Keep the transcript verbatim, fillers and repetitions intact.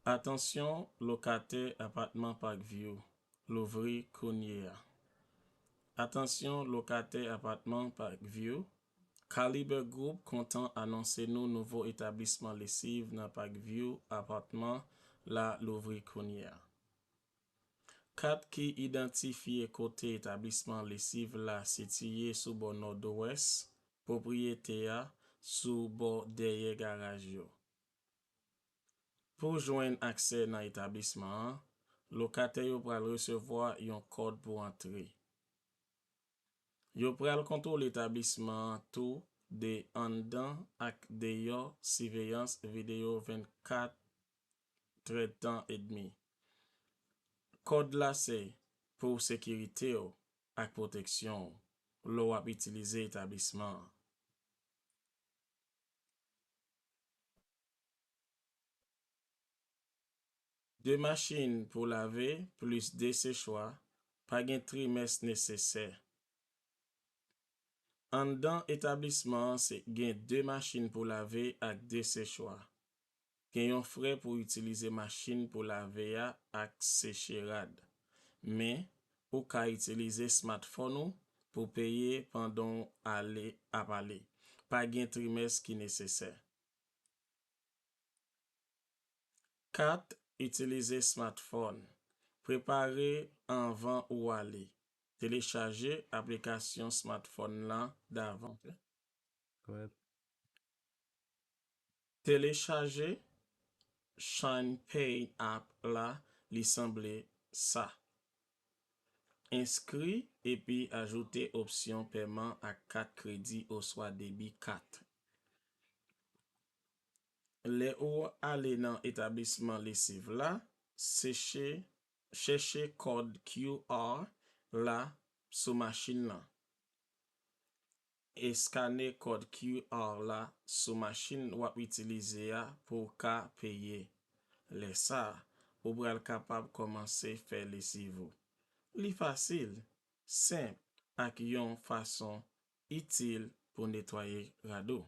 Atansyon, lokatè apatman Parkview, louvri kounye a. Atansyon, lokatè apatman Parkview, Caliber Group kontan anonse nou nouvo etablisman lesiv nan Parkview apatman la louvri kounye a. Kat ki idantifye kote etablisman lesiv la sitiye sou bò nòdwès pwopriyete a, sou bò dèyè garaj yo. Pou jwenn aksè nan etablisman an, lokatè yo pral resevwa yon kòd pou antre. Yo pral kontwole etablisman an tou de anndan ak deyò, siveyans videyo vennkat trèdtan edmi. Kòd la se pou sekirite w ak pwoteksyon w lè w ap itilize etablisman an. De machin pou lave plis de sechwa, pa gen trimès nesesè. Anndan etablisman an se gen de machin pou lave ak de sechwa. Gen yon frè pou itilize machin pou lave a ak seche rad. Men, ou ka itilize smartphone ou pou peye pandan w ale ap ale. Pa gen trimès ki nesesè. Kat, itilize smartphone. Prepare anvan ou ale. Telechaje aplikasyon smartphone lan davan. Telechaje Shine Pay app la, li sanble sa. Enskri epi ajoute opsyon pèman ak kat kredi oswa debi kat. Lè ou ale nan etablisman lesiv la, seche, chèche kòd Q R la sou machin lan. Eskane kòd Q R la sou machin w ap itilize a pou w ka peye. Lè sa a, ou pral kapab kòmanse fè lesiv ou. Li fasil, senp, ak yon fason itil pou netwaye rad ou.